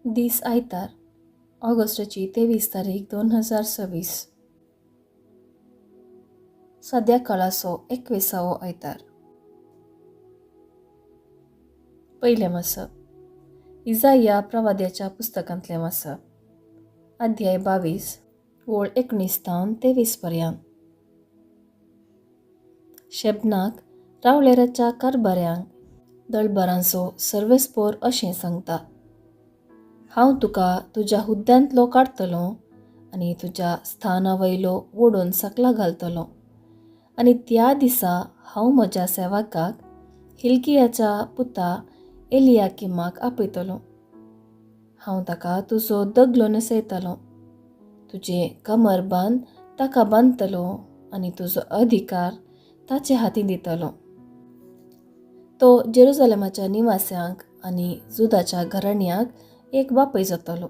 दीस आयतार, ऑगस्टाची 23 तारीख 2026. सद्या काळाचो 21वो आयतार. पयलें वाचप इजाया प्रवाद्याच्या पुस्तकांतलें वाचप, अध्याय 22 ओळ 19 तावन 23 पर्यंत. शेबनाक रावळेराच्या कारभाऱ्यांक दळबरांचो सर्वेस्पोर अशें सांगता, हांव तुका तुज्या हुद्द्यांतलो काडटलो आनी तुज्या स्थाना वयलो ओडून सकला घालतलो. आनी त्या दिसा हांव म्हज्या सेवकाक हिल्कियाच्या पुता एलियाकिमाक आपयतलो. हांव ताका तुजो दगलो न्हेसयतलो, तुजें कमर बांद ताका बांदतलो आनी तुजो अधिकार ताचे हातीं दितलो. तो जेरुजलेमाच्या निवास्यांक आनी जुदाच्या घराण्याक एक बापय जातलो.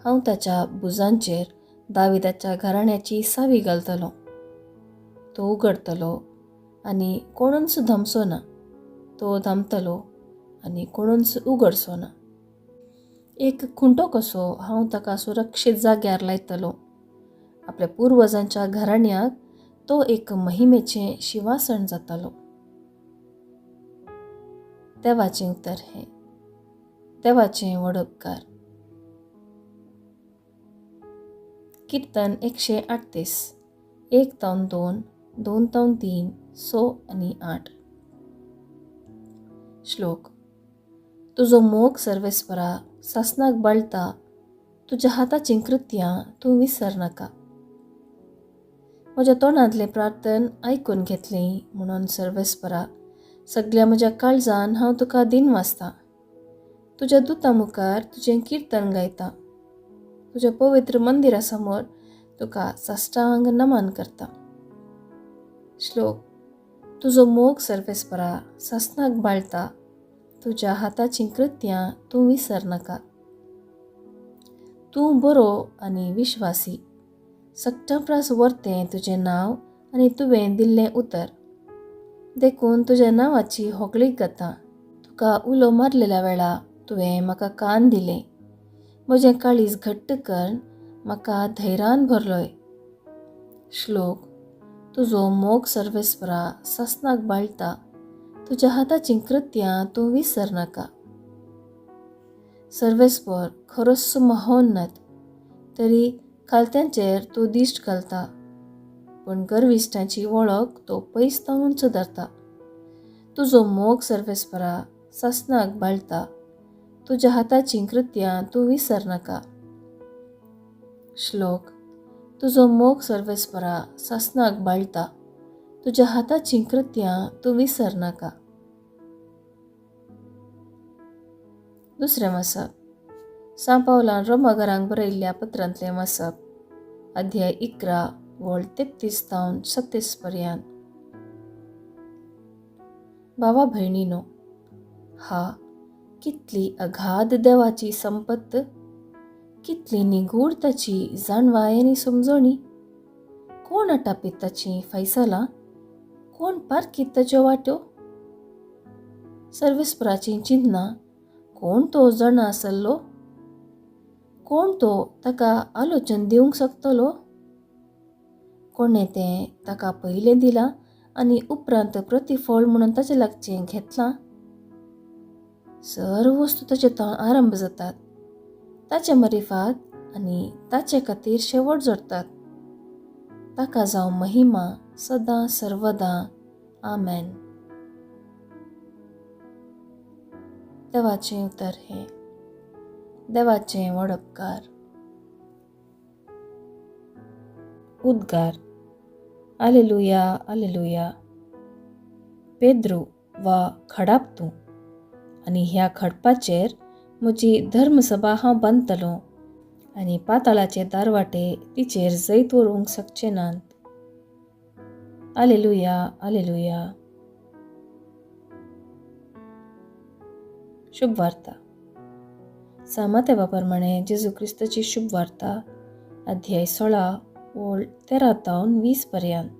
हांव ताच्या भुजांचेर दाविदाच्या घराण्याची सावी घालतलो. तो उगडतलो आनी कोणूच धांपचो ना, तो धांपतलो आनी कोणूच उगडचो ना. एक खुंटो कसो हांव ताका सुरक्षीत जाग्यार लायतलो. आपल्या पुर्वजांच्या घराण्याक तो एक महिमेचें शिवासण जातलो. देवाचें उतर हें, देवाचें व्हड उपकार. किर्तन 138, 1 तावन 2, 2 तावन 3, 6 आनी 8. श्लोक. तुजो मोग सर्वेस्परा सासनाक बळटा, तुज्या हाताचीं कृत्यां तूं विसर नाका. म्हज्या तोंडांतलें प्रार्थन आयकून घेतलें म्हणून सर्वेस्परा सगल्या म्हज्या काळजान हांव तुका दिन वाचता. तुज्या दुता मुखार तुजें किर्तन गायता, तुज्या पवित्र मंदिरा समोर तुका साष्टांग नमन करता. श्लोक. तुजो मोग सर्वेस्परा सासनाक बाळटा, तुज्या हाताचीं कृत्यां तूं विसर नाका. तूं बरो आनी विश्वासी, सगळ्यां प्रास वर्तें तुजें नांव आनी तुवें दिल्लें उतर. देखून तुज्या नांवाची होगळीक जाता. तुका उलो मारलेल्या वेळा तुवें म्हाका कान दिलें. म्हजें काळीज घट्ट कर म्हाका धैर्यान भरलोय. श्लोक. तुजो मोग सर्वेस्परा सासनाक बाळटा, तुज्या हाताचीं कृत्यां तूं विसर नाका. सर्वेस्पर खरोच महोन्नत, तरी खालत्यांचेर तूं दिश्ट घालता, पूण गर्विश्टांची वळख तो पयस तावून सुदारता. तुजो मोग सर्वेस्परा सासनाक बाळटा, तुज्या हाताचीं कृत्यां तूं विसर नाका. श्लोक. तुजो मोग सर्वेस्परा सासनाक बाळटा, तुज्या हाताचीं कृत्यां तूं विसर नाका. दुसरें वाचप सां पावलान रोमाघरांक बरयल्ल्या पत्रांतलें वाचप, अध्याय 11 वळ 33 तावन 37 पर्यंत. भावा भयणीनो, हा कितली अगाध देवाची संपत्त, कितली निगूढ ताची जाणवाय आनी समजणी. कोण आटापीत ताची फैसलां, कोण पारखीत ताच्यो वाट्यो. सर्वेस्पराचीं चिंतना कोण तो जाणा आसलो, कोण तो ताका आलोचन दिवंक शकतलो. कोणें तें ताका पयलें दिलां आनी उपरांत प्रतिफळ म्हणून ताचे लागचें घेतलां. सर्व वस्तू ताचे तावन आरंभ जातात, ताचे मरिफात आनी ताचे खातीर शेवट जोडटात. ताका जावं महिमा सदां सर्वदां. आमेन. देवाचें उतर हें, देवाचें व्हड उपकार. उद्गार. आलेलुया आलेलुया. पेद्रू वा खडाप तूं, आनी ह्या खडपाचेर म्हजी धर्मसभा हांव बांदतलो आनी पाताळाचे दारवाटे तिचेर जैत व्हरूंक शकचे नात. आलेलुया आलेलुया. शुभ वार्ता. सामातेवा प्रमाणे जेजू क्रिस्ताची शुभ वार्ता, अध्याय 16 ओळ 13 तावन 20 पर्यंत.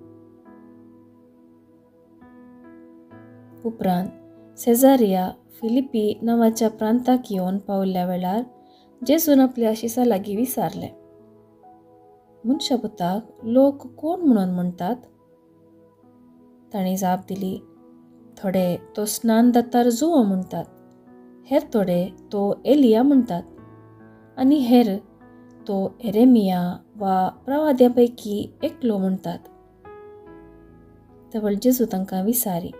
उपरांत सेजारिया फिलिपी नांवाच्या प्रांताक येवन पावल्ल्या वेळार जेजून आपल्या शिसां लागीं विचारलें, मनशापुताक लोक कोण म्हणून म्हणटात? तांणी जाप दिली, थोडे तो स्नान दातार जुंवो म्हणटात, हेर थोडे तो एलिया म्हणटात आनी हेर तो एरेमिया वा प्रवाद्या पैकी एकलो म्हणटात. तवळ जेजू तांकां विचारी,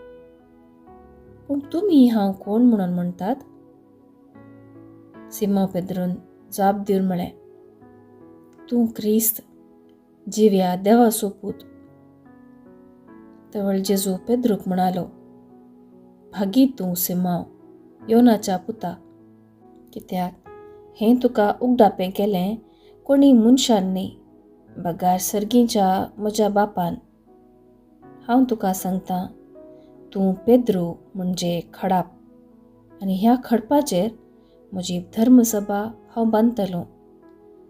पूण तुमी हांव कोण म्हणून म्हणटात? सिमांव पेद्रून जाप दिवन म्हळें, तूं क्रिस्त, जिव्या देवाचो पूत. तवळ जेजू पेद्रूक म्हणालो, भागी तूं सिमांव, योनाच्या पुता, कित्याक हें तुका उगडापें केलें कोणी मनशान न्ही, बगार सर्गीच्या म्हज्या बापान. हांव तुका सांगता, तूं पेद्रू म्हणजे खडाप, आनी ह्या खडपाचेर म्हजी धर्मसभा हांव बांदतलो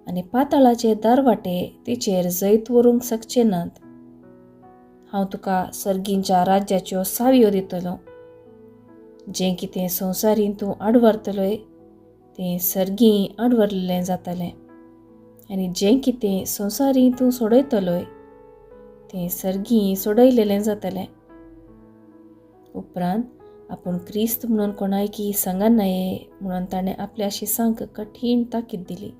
आनी पाताळाचे दारवाटे तिचेर जैत व्हरूंक शकचे नात. हांव तुका सर्गींच्या राज्याच्यो सावयो दितलो. जें कितें संवसारींत तूं आडवरतलोय तें सर्गीं आडवरलें जातलें, आनी जें कितें संवसारींत तूं सोडयतलोय तें सर्गीं सोडयलेलें जातलें. उपरांत आपूण क्रिस्त म्हणून कोणायकी सांगनाये म्हणून ताणें आपल्या शिसांक कठीण ताकीद दिली.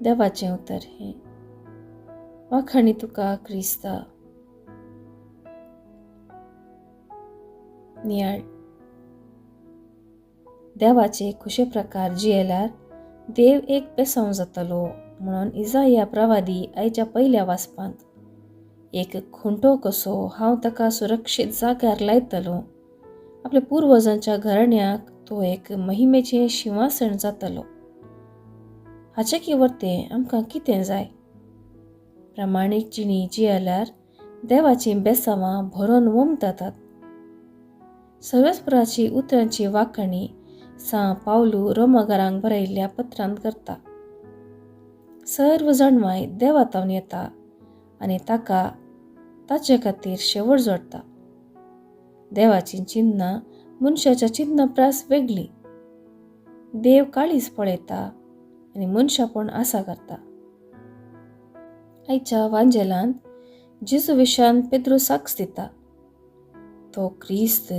देवाचें उतर हें. वाखाणी तुका क्रिस्ता. नियाळ. देवाचे खुशे प्रकार जियेल्यार देव एक बेसांव जातलो म्हणून इजाया प्रवादी आयच्या पयल्या वाचपांत एक खुंटो कसो हांव ताका सुरक्षीत जाग्यार लायतलो, आपल्या पुर्वजांच्या घराण्याक तो एक महिमेचें शिंवासण जातलो. हाचे की वरतें आमकां कितें जाय? प्रामाणीक जिणी जियेल्यार देवाचीं बेसांवां भरून वमतात. सर्वेस्पराची उतरांची वाखाणी सां पावलू रोमागारांक बरयल्ल्या पत्रांत करता. सर्व जाणवाय देवा तावन येता आनी ताका ताचे खातीर शेवट जोडटा. देवाचीं चिन्नां मनशाच्या चिन्नां प्रास वेगळीं. देव काळीज पळयता आनी मनशापण आसा करता. आयच्या वांजेलांत जेजू विशान पेद्रू साक्ष दिता, तो क्रिस्त,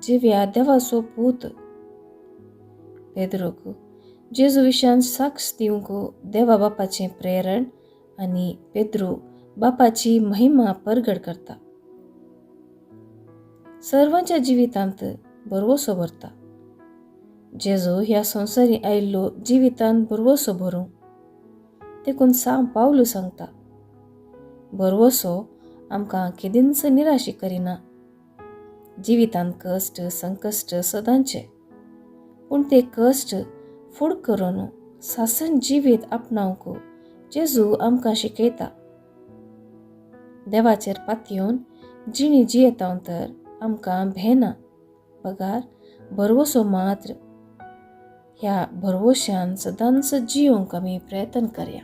जिव्या देवाचो पूत. पेद्रूक जेजू विशान साक्ष दिवंक देवा बापाचें प्रेरण आनी पेद्रू बापाची महिमा परगट करता. सर्वांच्या जिवितांत भरवसो भरता. जेजू ह्या संवसारी आयिल्लो जिवितांत भरवसो भरूं देखून सां पावलू सांगता, भरवसो आमकां केदींच निराशी करिना. जिवितांत कश्ट संकश्ट सदांचे, पूण ते कश्ट फुड करून सासन जिवीत आपणावंक जेजू आमकां शिकयता. देवाचेर पातयेवन जिणी जियेता तर आमकां भेना बगार भरवसो मात्र. ह्या भरवश्यान सदांच जियोंक आमी प्रयत्न करया.